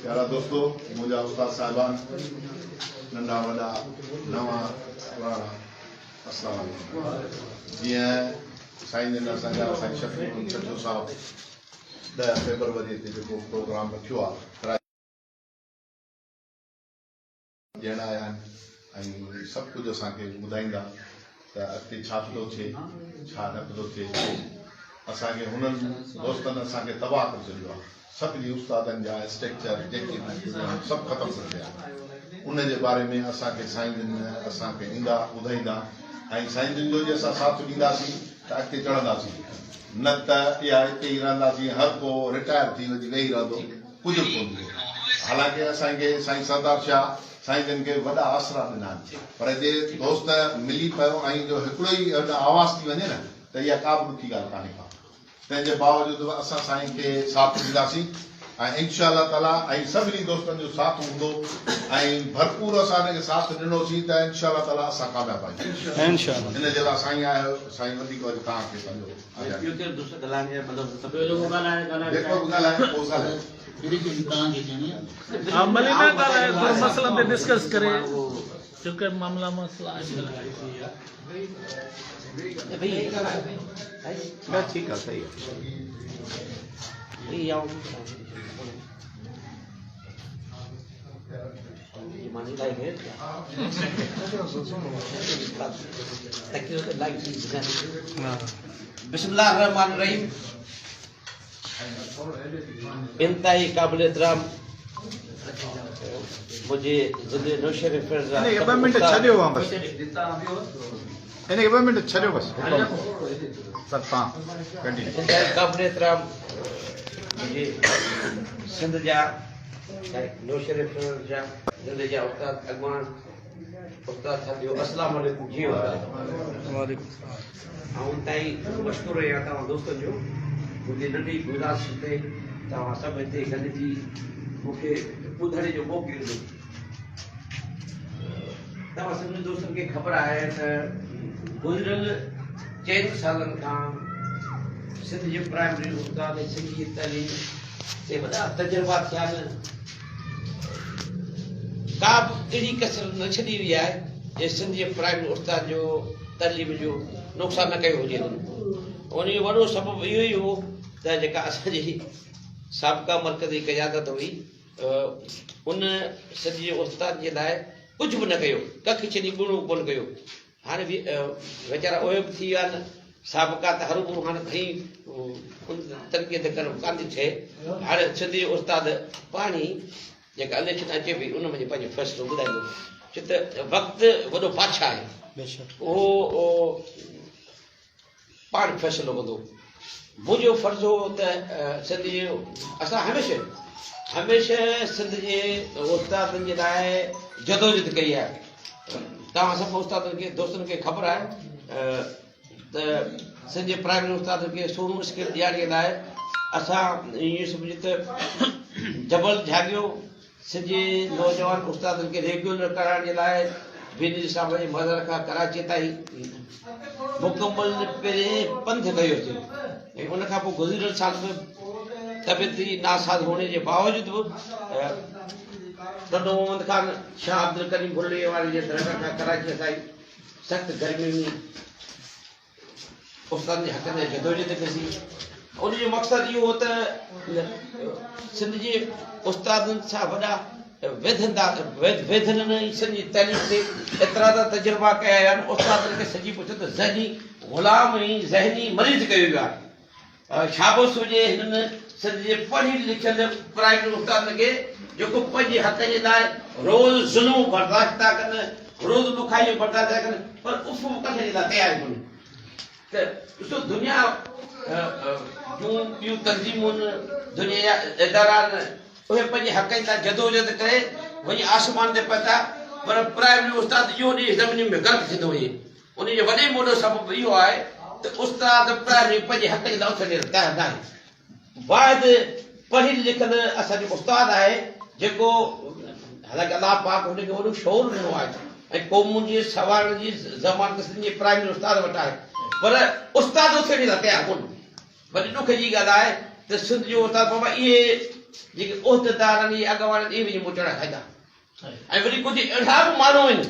پيارا دوستو، منهنجا استاد صاحبان، ننڍا وڏا، نوان پراڻا، السلام عليڪم. جيئن سائين جن اسان جا سائين شفيع محمد ڇٽو صاحب 10 فيبروري تي جيڪو پروگرام رکيو آهي ڪراچي ڏيڻ آيا آهن ۽ سڀ ڪجهه اسان کي ٻڌائيندا ته اڳتي ڇا پيو ٿئي ڇا نه پيو ٿئي. اسان کي هنن دوستن اسان کي تباهه ڪري ڇڏيو آهي. سڀني استادن جا اسٽرڪچر جيڪي به ڪجهه آهن سڀ ختم ڪري ڇڏيا آهن. ان جي باري ۾ اسان کي سائين جن اسان کي ايندا ٻڌائيندا ۽ سائين جن جو جي اسان ساٿ ڏينداسين ته اڳتي چڙهنداسين نه ته اها اتي ئي رهنداسين هر ڪو رٽائر ٿي وڃي ويهي رهندو. ڪجهه به ڪونه ٿيو. حالانڪه اسان کي سائين سردار شاهه سائين جن کي وڏا آسرا ڏنا آهن پر جي دوست ملي پيو ۽ جو هڪڙو ئي آواز ٿي وڃي نه ته اها ڪا به ڏکي ڳالهه ڪانهي ڪا تنهن جي باوجود به اسان سائين کي ساٿ ڏينداسين ۽ انشاء الله تعالي ۽ سڀني دوستن جو ساٿ هوندو ۽ ڀرپور اسان ان کي ساٿ ڏنوسين ته انشاء الله تعالي اسان ڪامياب آهيون ان جي لاء سائين آهيو سائين وڌيڪ وري توهان کي پنهنجو جيڪو به ڳالهائي اهو ڳالهائي. ها ملي نه ڳالهائي ٿورو مسئلن تي ڊسڪس ڪري جيڪي معاملا مسئلا آهن. بسم الله الرحمن الرحيم انتهائي قابل احترام منهنجي ضلعي نوشهري فيروز هن کي ٻه منٽ ڇڏيو ها بس هن کي ٻه منٽ ڇڏيو بس سر تان ڪنٽينيو انتهائي قابل احترام منهنجي سنڌ جا نوشهري فيروز جا ضلعي جا استاد اڳواڻ استاد ساٿيو السلام عليڪم جي استاد وعليڪم السلام آئون انتهائي مشڪور آهيان توهان دوستن جو منهنجي ننڍي گذارش تي توهان سڀ هتي گڏجي مون کي ٻڌڻ جو موقعو ڏنو توهان سڀني دوستن کي خبر آهي ته گذريل چئن سالن کان سنڌ جي پرائمري استاد ۽ سنڌ جي تعليم تي وڏا تجربا ٿيا آهن. ڪا به اهڙي ڪسر نه ڇڏي وئي آهي جنهن سنڌ جي پرائمري استاد جو تعليم جو نقصان نه ڪيو هجي. ان جو وڏو سبب اهو ئي هو ته جيڪا اسان جي سابقه مرڪزي قيادت هئي ان سنڌ جي استاد جي لاء ڪجهه به نه ڪيو، ڪک ڇڏي ٻوڻو ڪونه ڪيو. هاڻي به ويچارا اهي به ٿي ويا آهن سابقا ته هروڀرو هاڻي کڻي ان طريقي تي ڪرڻ ڪانه ٿي ٺهي. هاڻي سنڌ جو استاد پاڻ ئي جيڪا اليڪشن اچي پئي ان منجهه پنهنجو فيصلو ٻڌائيندو ڇو ته وقت وڏو بادشاهه آهي اهو پاڻ فيصلو ڪندو. منهنجو فرض هو ته سنڌ جي اسان هميشه هميشه سنڌ جي استادن جي لاء جدوجھد ڪئي آهي. توهان سڀ استادن کي دوستن کي خبر آهي ته سنڌ جي پرائمري استادن کي سونو اسڪيل ڏيارڻ جي لاء اسان ائين سمجهه ته جبل جهاڳيو سنڌ جي نوجوان استادن کي ريگيولر ڪرائڻ جي لاء بينظير صاحب جي مزار کان ڪراچي تائين مڪمل پهرين پنڌ ڪيوسين ۽ ان کان پوء گذريل سال به طبيعت جي ناساز هئڻ جي باوجود به ٽنڊو محمد خان شاهه عبدالڪريم بلڙي واري جي درگاهه کان ڪراچي تائين سخت گرمي ۾ استادن جي حقن جي جدوجهد ڪئي. ان جو مقصد اهو هو ته سنڌ جي استادن سان وڏا ويڌنن ۽ سنڌ جي تعليم تي ايترا ته تجربا ڪيا ويا آهن، استادن کي سڄي پڇو ته ذهني غلام ۽ ذهني مريض ڪيو ويو آهي. شابس هجي هنن سنڌ جي پڙهيل لکيل پرائمري استادن کي جيڪو پنهنجي حق جي لاء روز ظلم برداشت ٿا ڪن، روز ڏکايون برداشت ٿا ڪن پر اف به ڪڍڻ جي لاء تيار ڪونهن ته ڏسو دنيا جون ٻيون تنظيمون دنيا جا ادارا آهن اهي پنهنجي حق جي لاء جدوجهد ڪري وڃي آسمان تي پهتا پر پرائمري استاد اهو ڏينهن زمين ۾ غرق ٿيندو وڃي. ان جو وڏي ۾ وڏو سبب اهو آهي ته استاد پرائمري پنهنجي حق جي لاء اٿڻ جي لاء تيار ناهي. واحد پڙهيل لکيل اسان جو استاد آهي جيڪو حالانڪه الله پاڪ هن کي وڏو شعور ڏنو آهي ۽ قومن جي سنوارڻ جي ضمانت سنڌ جي پرائمري استاد وٽ آهي پر استاد اٿڻ جي لاء تيار ڪونهي. وڏي ڏک جي ڳالهه آهي ته سنڌ جو استاد بابا اهي جيڪي عهديدار آهن اهي اڳواڻ آهن اهي وڃي موچڙا کائيندا ۽ وري ڪجهه اهڙا به ماڻهو آهن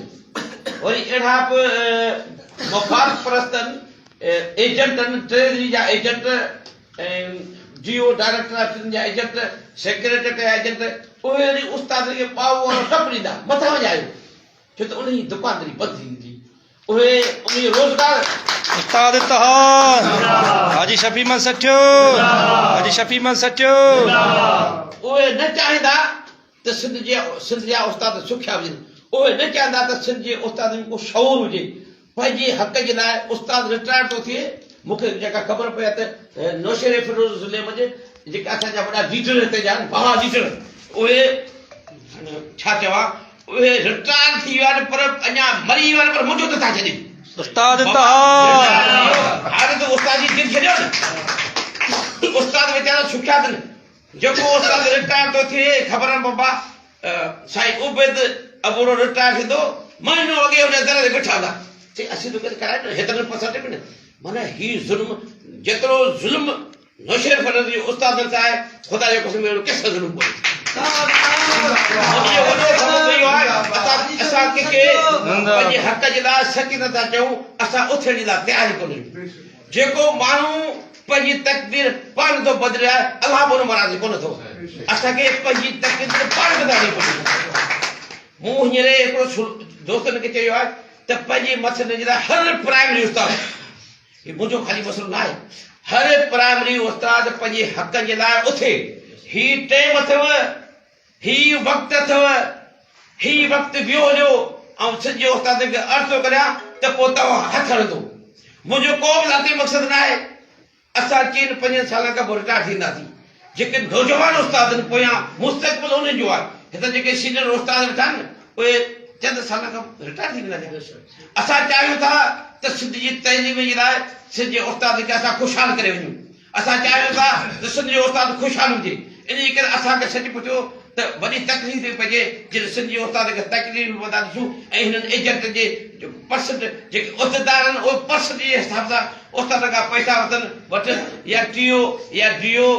وري اهڙا به مفاد پرستن ايجنٽن ٽريزري جا ايجنٽ ۽ ڊي او ڊائريڪٽر آفيسن جا ايجنٽ سيڪريٽريٽ جا ايجنٽ اهي وري استادن کي ٻائو وارو ٽپ ڏيندا مٿان وڃايو ڇو ته انهن جي دڪاندري بند ٿي ويندي اهي انهي روزگار. استاد اتحاد حاجي شفيع محمد سٺيو حاجي شفيع محمد سٺيو. اهي نه چاهيندا ته سنڌ جي سنڌ جا استاد سکيا هجن اهي نه چاهيندا ته سنڌ جي استادن ۾ ڪو شعور هجي پنهنجي حق جي لاء استاد رٽائر ٿو ٿئي مون کي جيڪا خبر پئي آهي ته نوشهري فيروز ضلعي منجهه جيڪي اسان جا وڏا ليڊر هتي جا آهن بابا ليڊر اهي ڇا چوان اهي رٽائر ٿي ويا آهن پر اڃا مري ويا آهن پر منهنجو نٿا ڇڏين. استاد اتحاد. هاڻي ته استاد جي جند ڇڏيو نه. استاد ويچارا سکيا اٿن. جيڪو استاد رٽائر ٿو ٿئي خبر نه بابا سائين عبيد ابڙو رٽائر ٿيندو مهينو اڳي هن در تي بيٺا هوندا چي اسين تو ڪڏهن ڪرائي نه هيترن پئسن تي به نه معنيٰ هي ظلم جيترو ظلم نوشهر فيروز جي استادن سان آهي خدا جو قسم اهڙو ڪنهن سان ظلم ڪونهي. ان جو وڏو سبب اهو آهي اسان ڪنهن کي پنهنجي حق جي لاء سچ نه ٿا چئون اسان اٿڻ جي لاء تيار ئي ڪونه آهيون جيڪو ماڻهو پنهنجي تقدير پاڻ ٿو بدلائي الله به ان مان راضي ڪونه ٿو اسان کي پنهنجي تقدير پاڻ بدلائڻي پوندي مون هينئر هڪڙو دوستن کي چيو آهي ته پنهنجي مسئلن جي لاء هر پرائمري استاد هي منهنجو خالي مسئلو ناهي. هر پرائمري استاد پنهنجي حقن جي لاء اٿي. هي ٽيم اٿئو، هي وقت اٿئو، هي وقت ويو هليو. آئون سنڌ جي استادن کي عرض ٿو ڪريان ته پوء توهان هٿ هڻندو. منهنجو ڪو به ذاتي مقصد ناهي. اسان چئن پنجن سالن کان پوء رٽائر ٿينداسين. جيڪي نوجوان استاد آهن پويان مستقبل انهن جو آهي. هتان جيڪي سينئر استاد ويٺا آهن اهي چند سالن کان رٽائر ٿي ويندا. اسان چاهيون ٿا ته سنڌ جي تعليم جي لاء سنڌ جي استادن کي اسان خوشحال ڪري وڃون. اسان چاهيون ٿا ته سنڌ جو استاد خوشحال هجي. ان جي ڪري اسان کي سچ پڇو ته وڏي تڪليف ٿي پئجي جڏهن سنڌ جي استادن کي تڪليف ۾ ٿا ڏسون ۽ هنن ايجنٽن جي پرسنٽ جيڪي عهديدار آهن اهي پرسنٽ جي حساب سان استادن کان پئسا وٺن وٺن يا ٽي او يا ڊي او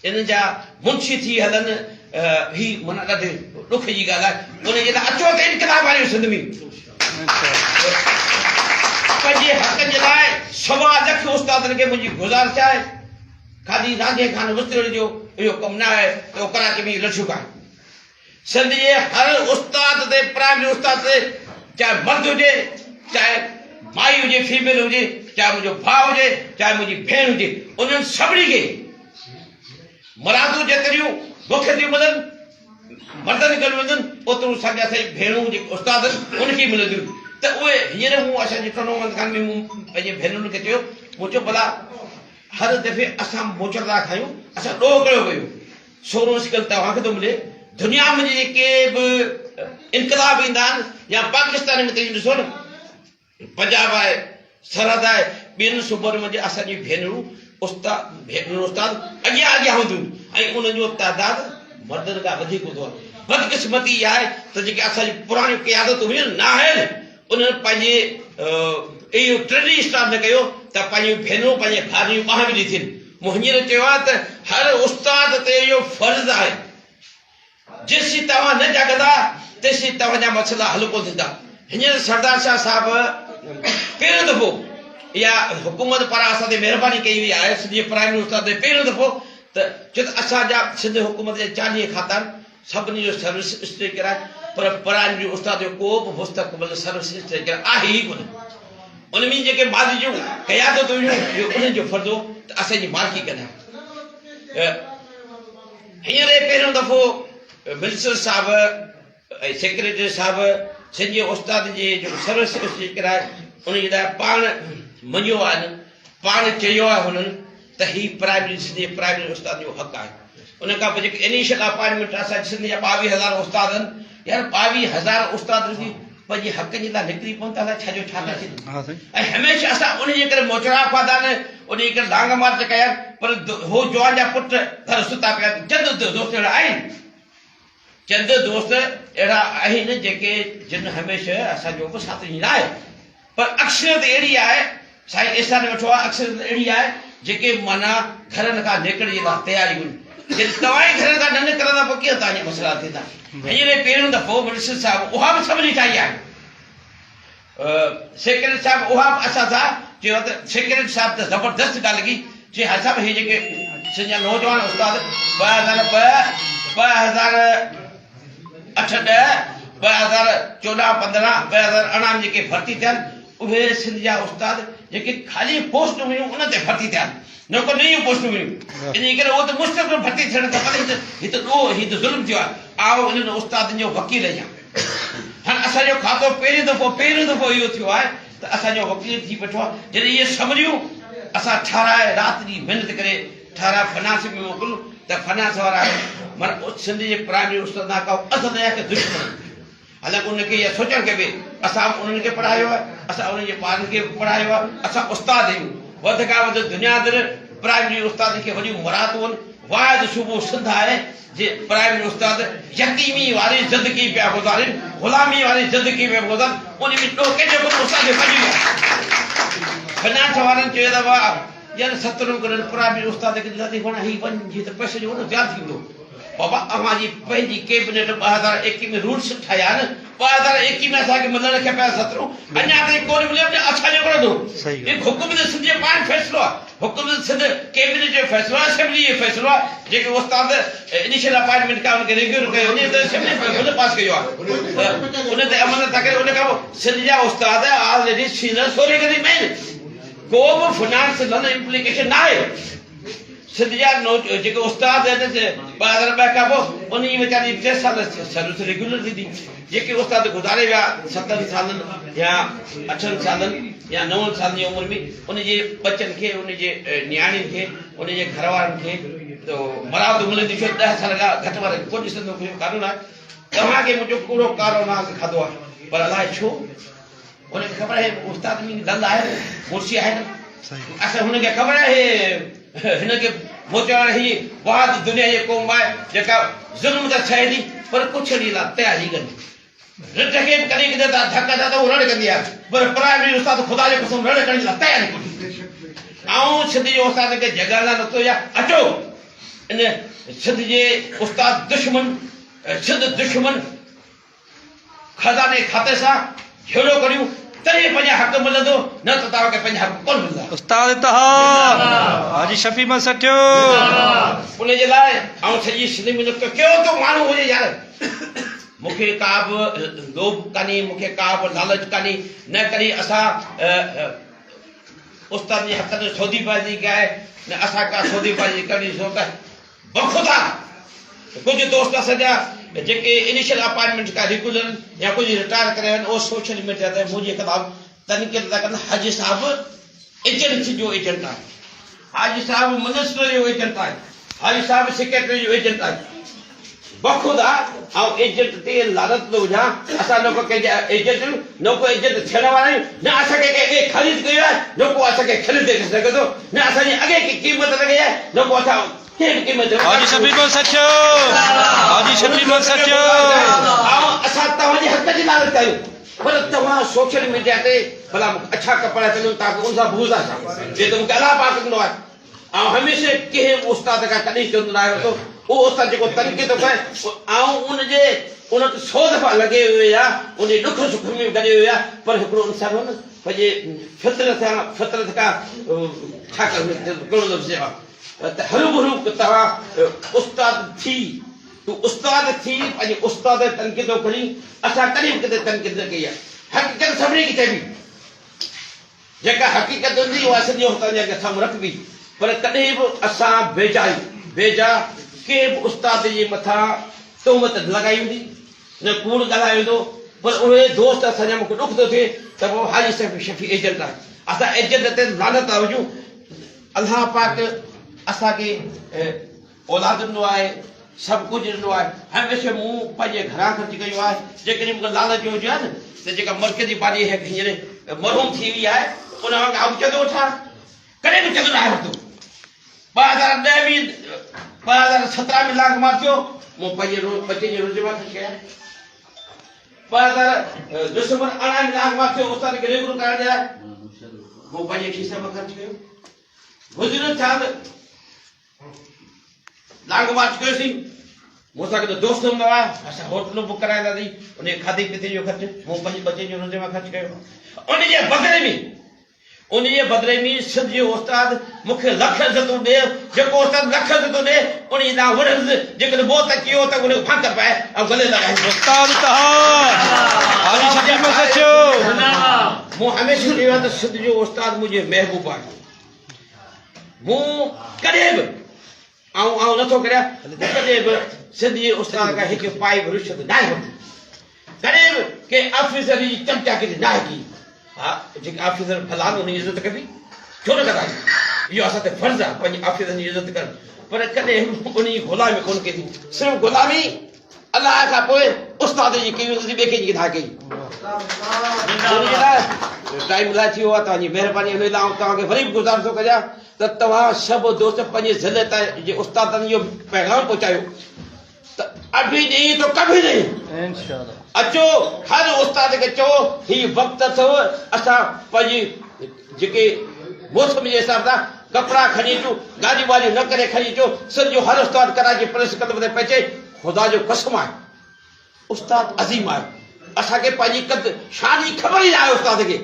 انهن جا منشي ٿي هلن هي معنيٰ ڏاڍي ڏک جي ڳالهه آهي ان جي لاء اچو ته انقلاب آڻيون سنڌ ۾ پنهنجي حقن جي لاء سوا لک استادن کي منهنجي گذارش آهي خالي رانجهي خان وسطڙي جو اهو ڪم نه آهي ته اهو ڪراچي ۾ لٺيون کائي. سنڌ جي هر استاد تي پرائمري استاد تي چاهي مرد هجي چاهي مائي هجي فيميل هجي چاهي منهنجو ڀاء هجي چاهي منهنجي ڀيڻ هجي انهن سڀني کي مرادون جيتريون مون کي ٿيون ملن مردن کي ملنديون اوتريون ساڳيا اسان جي ڀيڻون جيڪي استاد آهن ان کي ملنديون ته اهي هينئر مون اسان جي ٽنڊو محمد خان ۾ مون پنهنجي ڀينرن کي چيو مون چيو ڀلا هر دفعي اسان موچڙ ٿا کايون، اسان ڏوهه ڪيو پيو، سورهون سڪل توهان کي ٿو ملي، دنيا ۾ جيڪي به انقلاب ايندا آهن يا پاڪستان ۾ توهين ڏسو نه پنجاب آهي، سرحد آهي، ٻين صوبن ۾ اسان جون ڀينرون استاد ڀينرون استاد اڳيان اڳيان هونديون آهن ۽ انهن جو تعداد مردن کان وڌيڪ هوندو آهي. بدقسمتي اها آهي ته جيڪي اسان جون پراڻيون قيادتون هيون نااهل انهن پنهنجي اهو ٽريننگ اسٽارٽ نه ڪيو ته پنهنجون ڀينرون پنهنجي ڀائرن جون ٻانهن به ٿين. مون هينئر چيو آهي ته هر استاد تي اهو فرض آهي جيسين توهان نه جاڳندا تيسين توهان جا مسئلا حل ڪونه ٿيندا. هينئر سردار شاهه صاحب پهريون دفعو اها حڪومت پاران اسان تي مهرباني ڪئي وئي آهي سنڌ جي پرائمري استاد تي پهريون دفعو ته ڇو ته اسان جا سنڌ حڪومت جا 40 کاتا آهن سڀني جو سروس اسٽرڪچر آهي پر پرائمري استاد جو ڪو به مستقبل سروس اسٽرڪچر آهي ئي ڪونه. ان ۾ جيڪي ماضي جون قيادتون هيون اهو انهن جو فرض هو ته اسان جي مالڪي ڪن ها. هينئر پهريون دفعو منسٽر صاحب ۽ سيڪريٽري صاحب سنڌ جي استاد جي جيڪو سروس اسٽرڪچر آهي ان جي لاء پاڻ مڃيو آهي پاڻ چيو آهي هنن ته هي پرائمري سنڌ جي پرائمري استاد جو حق آهي ان کان پوء جيڪي انيشل اپائنٽمينٽ اسان جي سنڌ جا 22 هزار استاد آهن يار 22 هزار استاد جي پنهنجي حق جي لاء نڪري پون ته الائي ڇا جو ڇا ٿا ٿين ۽ هميشه اسان ان جي ڪري موچڙا کاڌا آهن ان جي ڪري لانگ مارچ ڪيا آهن پر هو جوان جا پٽ گهر ستا پيا آهن چند دوست اهڙا آهن چند دوست اهڙا آهن جيڪي جن هميشه اسان جو به ساٿ ڏيندا آهي پر اڪثريت اهڙي آهي، سائين احسان ويٺو آهي، اڪثريت اهڙي آهي جيڪي معنيٰ گهرن کان نڪرڻ جي لاء تيار ئي ڪونهن. جڏهن توهان ئي گهرن کان نه نڪرندا پوء ڪيئن توهان جا مسئلا ٿيندا. هينئر پهريون دفعو منسٽر صاحب اها به سمري ٺاهي آهي. سيڪريٽري صاحب اها به اسان سان چيو ته سيڪريٽري صاحب ته زبردست ڳالهه ڪئي چي ها صاحب هي جيڪي سنڌ جا نوجوان استاد 2002 2008 10 2014 15 2018 ۾ جيڪي ڀرتي ٿيا آهن اهي سنڌ جا استاد جيڪي خالي پوسٽون هيون انهن تي ڀرتي ٿيا آهن نه ڪو نيون پوسٽون هيون انهي ڪري اهو ته مستقل ڀرتي ٿيڻ کپن هي ته ڏوهه هي ته ظلم ٿيو آهي آئون انهن استادن جو وڪيل آهيان هاڻ اسان جو کاتو پهريون دفعو پهريون دفعو اهو ٿيو آهي ته اسان جو وڪيل ٿي ويٺو آهي جڏهن اهي سمريون اسان ٺهرائي رات ڏينهن محنت ڪري ٺهرائي فنانس ۾ موڪليون ته فنانس وارا معنيٰ سنڌ جي پرائمري استاد نا ڪا اسان جا ڪي دشمن حالانڪه انهن کي اها سوچڻ کپي اسان به انهن کي پڙهايو آهي اسان انهن جي ٻارن کي به پڙهايو آهي اسان استاد آهيون وڌ کان وڌ دنيا اندر پرائمري استادن کي وڏيون مراعتون واحد صوبو سنڌ آهي جي پرائمري استاد يتيمي واري زندگي پيا گذارين غلامي واري زندگي پيا گذارين ان ۾ ڏوهه ڪنهن جو ڪونهي استاد جو پنهنجو ئي آهي فنانس وارن چيو ته واهه يار سترن ڪروڙ پرائمري استاد کي ڏينداسين هاڻي هي وڃ جي ته پئسي جو وڏو زيان ٿيندو بابا اوهان جي پنهنجي ڪيبنيٽ 2021 ۾ رولس ٺاهيا آهن 2021 ۾ اسان کي ملڻ کپي سترون اڃا تائين ڪونه مليو اسان جو ڪهڙو ڏوهه هي حڪم ته سنڌ جو پاڻ فيصلو آهي حڪم ته سنڌ ڪيبنيٽ جو فيصلو آهي اسيمبلي جو فيصلو آهي جيڪي استاد انيشل اپائنٽمينٽ کان ان کي ريگيولر ڪيو وڃي ته اسيمبلي بل پاس ڪيو آهي ان تي عمل نٿا ڪريو ان کان پوء سنڌ جا استاد آلريڊي سينئر سورهين گريڊ ۾ آهن ڪو به فنانس لن امپليڪيشن نه آهي سنڌ جا جيڪي استاد آهن 2002 کان پوء انهن جي ويچارن جي ٽي سال سروس ريگيولر ٿيندي جيڪي استاد گذاري ويا ستن سالن يا اٺن سالن يا نون سالن جي عمر ۾ ان جي ٻچن کي ان جي نياڻين کي ان جي گهر وارن کي مراعتون ملنديون ڇو 10 سال کان گهٽ وارن کي ڪو ڏسندو ڪجهه قانون آهي توهان کي منهنجو ڪوڙو ڪارو ناز کاڌو آهي پر الائي ڇو هن کي خبر آهي استاد مين دل آهي مرشي آهي نه اسان هن کي خبر آهي هن کي موچڻ هي واحد دنيا جي قوم آهي جيڪا ظلم ته سهي ٿي پر ڪڇڻ جي لاء تيار ئي ڪندي رڍ کي به ڪڏهن ڪڏهن ته ڌڪ ڏيندا ته هو رڙ ڪندي آهي پر پرائمري استاد خدا جو قسم رڙ ڪرڻ جي لاء تيار ئي ڪونهي. آئون سنڌ جي استادن کي جڳائڻ لاء نٿو يا اچو ان سنڌ جي استاد دشمن سنڌ دشمن خزاني کاتي سان جهيڙو ڪريون تڏهن پنهنجا حق ملندو نه ته توهان کي پنهنجا حق ڪونه ملندا. استاد اتحاد حاجي شفيع محمد سٺيو. ان جي لاء آئون سڄي سنڌ ۾ نڪتو ڪهڙو ٿو ماڻهو هجي يار مون کي ڪا به لوڀ ڪانهي، مون کي ڪا به لالچ ڪانهي، نه ڪڏهن اسان استاد جي حق تي سودي بازي ڪئي آهي، نه اسان ڪا سودي بازي ڪرڻ جي ضرورت آهي. بخدا ڪجهه دوست اسان جا جيڪي انيشل اپائنٽمينٽ کان ريگيولر يا ڪجهه رٽائر ڪري ويا آهن، اهي سوشل ميڊيا تي منهنجي خلاف تنقيد ٿا ڪن، حاجي صاحب ايجنسي جو ايجنٽ آهي، حاجي صاحب منسٽر جو ايجنٽ آهي، حاجي صاحب سيڪريٽري جو ايجنٽ آهي. بخدا آئون ايجنٽ تي لعنت ٿو وجهان، اسان نه ڪو ڪنهن جا ايجنٽ آهيون، نه ڪو ايجنٽ ٿيڻ وارا آهيون، نه اسان کي ڪنهن اڳي خريد ڪيو آهي، نه ڪو اسان کي خريد ڪري سگهي ٿو، نه اسان جي اڳي ڪي قيمت لڳي آهي، نه ڪو اسان ڪنهن به قيمت جو حاجي شفيع محمد سچو حاجي شفيع محمد سچو. آئون اسان توهان جي حق جي لعنت ڪيون. پر توهان سوشل ميڊيا تي ڀلا مون کي اڇا ڪپڙا پهريو توهان کي ان سان بغض آهي ڇا؟ جي ته مون کي الله پاڪ ڏنو آهي. آئون هميشه ڪنهن به استاد کان ڪڏهن چوندو ناهي ورتو اهو استاد جيڪو تنقيد ٿو ڪري آئون ان جي ان وٽ سو دفعا لڳي ويو آهيان ان جي ڏک سک ۾ به گڏي ويو آهيان پر هڪڙو انسان هو نه پنهنجي فطرت سان فطرت کان ڇا ڪهڙو لفظ چئبو آهي ته هروڀرو توهان استاد ٿي تون استاد ٿي پنهنجي استاد تي تنقيد ٿو ڪرين، اسان ڪڏهن به ڪنهن تي تنقيد نه ڪئي آهي. حقيقت سڀني کي چئبي. جيڪا حقيقت هوندي اها سڄي استاد جي اڳيان سامهون رکبي. پر ڪڏهن به اسان بيجائي، بيجا، ڪنهن به استاد جي مٿان تهمت نه لڳائي ويندي، نه ڪوڙ ڳالهايو ويندو. پر اهي دوست اسان جا مون کي ڏک ٿو ٿئي ته بابا حاجي شفيع ايجنٽ آهي. اسان ايجنٽ تي لعنت ٿا وجهون. الله پاڪ اسان کي اولاد ڏنو آهي، سڀ ڪجهه ڏنو آهي، هميشه مون پنهنجي گهران خرچ ڪيو آهي، جيڪڏهن مون کي لالچ هجي ها نه ته جيڪا مرڪزي باڊي هينئر مرحوم ٿي وئي آهي ان کان آئون چندو وٺان ها، ڪڏهن به چندو ناهي ورتو. 2010 ۾ 2017 ۾ لانگ مارچ ٿيو، مون پنهنجي ٻچن جي روزي مان خرچ ڪيا. 2000 ڊسمبر 18 ۾ لانگ مارچ ٿيو، استاد کي ريگيولر ڪرائڻ جي لاء مون پنهنجي کيسي مان خرچ ڪيو. گذريل سال لانگ مارچ ڪيوسين. مون سان گڏ دوست هوندا هئا، اسان هوٽلون بڪ ڪرائينداسين، ان جي کاڌي پيتي جو خرچ مون پنهنجي ٻچي جو روزي مان خرچ ڪيو. ان جي بدلي ۾ ان جي بدلي ۾ سنڌ جو استاد مون کي لک عزتون ڏي، جيڪو استاد لک عزتون ڏي، ان جي ڏانهن وڙهندس، جيڪڏهن موت اچي ويو ته ان کي ڀاڪر پائي ۽ گلي لڳائيندس. استاد اتحاد حاجي شفيع محمد سچو. مون هميشه چيو آهي ته سنڌ جو استاد منهنجي محبوب آهي. مون ڪڏهن به آئون آئون نٿو ڪريان مون ڪڏهن به سنڌ جي استاد کان هڪ پائي به رشوت ناهي ورتي ڪڏهن به ڪنهن آفيسر جي چمچاگيري ناهي ڪئي ها جيڪي آفيسر ڀلا آهن انهن جي عزت ڪبي ڇو نه ڪنداسين اهو اسان تي فرض آهي پنهنجي آفيسرن جي عزت ڪرڻ پر ڪڏهن به انهن جي غلامي ڪونه ڪئي صرف غلامي الله کان پوء استاد جي ڪئي هوندي ٻئي ڪنهن جي ناهي ڪئي. ان جي لاء ٽائيم الائي ٿي ويو آهي توهان جي مهرباني ان لاء آئون توهان کي وري به گذارش ٿو ڪريان ته توهان سڀ دوست پنهنجي ضلعي تائين جي استادن اهو پيغام پهچايو ته ابھی نہیں تو کبھی نہیں اچو هر استاد کي چئو هي وقت اٿو اسان پنهنجي جيڪي موسم جي حساب سان ڪپڙا کڻي اچو، گاڏيون واڏيون نه ڪري کڻي اچو، سنڌ جو هر استاد ڪراچي پريس ڪلب تي پهچي، خدا جو قسم آهي استاد عظيم آهي، اسان کي پنهنجي قد شان جي خبر ئي ناهي استاد کي،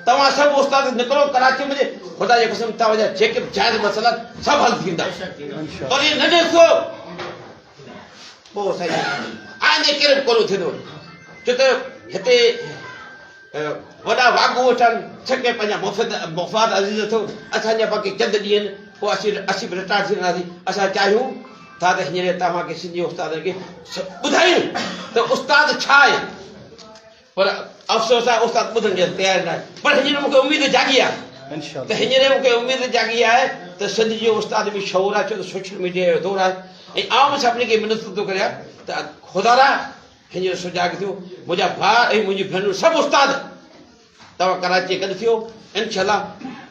توهان سڀ استاد نڪرو ڪراچي ۾ خدا جو قسم توهان جا جيڪي به جائز مسئلا آهن سڀ حل ٿيندا، پر اهي نه ڏسو پوء سائين آئندي ڪير به ڪونه ٿيندو، ڇو ته هتي وڏا واڳون وٺن، ڇڪي پنهنجا مفاد عزيز اٿو، اسان جا باقي چند ڏينهن پوء اسين به رٽائر ٿي وينداسين، اسان چاهيون ٿا ته هينئر توهان کي سنڌي استادن کي ٻڌايون ته استاد ڇا آهي پر افسوس آهي استاد ٻڌڻ جي تيار نه آهي پر هينئر مون کي اميد جاڳي آهي ته هينئر مون کي اميد جاڳي آهي ته سنڌ جي استاد ۾ شعور آهي ڇو ته سوشل ميڊيا جو دور آهي ۽ آئون به سڀني کي منت ٿو ڪريان ته خدارا هينئر سجاڳ ٿيو، منهنجا ڀاء ۽ منهنجون ڀينرون سڀ استاد توهان ڪراچيء گڏ ٿيو، انشاء الله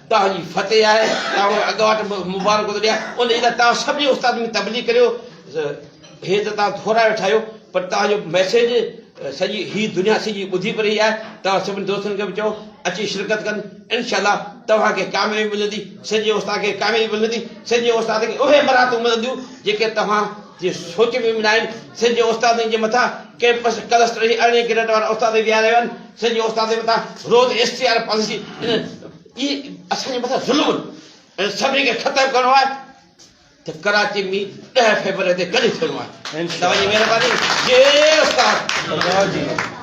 توهان جي فتح آهي، توهان کي اڳواٽ مبارڪون ٿو ڏيان، ان جي لاء توهان سڀني استادن ۾ تبليغ ڪريو، هي ته توهان ٿورا ويٺا آهيو پر توهان جو ميسيج سڄي هي دنيا سڄي ٻڌي به رهي آهي، توهان سڀني دوستن کي به چئو اچي شرڪت ڪن، انشاء الله توهان کي ڪاميابي ملندي، سڄي استاد کي ڪاميابي ملندي، سڄي استاد کي اهي مراعتون ملنديون جيڪي توهان جي سوچ ۾ به ناهن، سنڌ جي استادن جي مٿان ڪيمپس ڪلسٽر جي ارڙهين گريڊ وارا استاد ويهاريا ويا آهن، سنڌ جي استادن جي مٿان روز ايس ٽي آر پاليسي اهي اسان جي مٿان ظلم آهن، انهن سڀني کي ختم ڪرڻو آهي ته ڪراچي ۾ 10 فيبروري تي گڏ ٿيڻو آهي. توهان جي مهرباني جي استاد.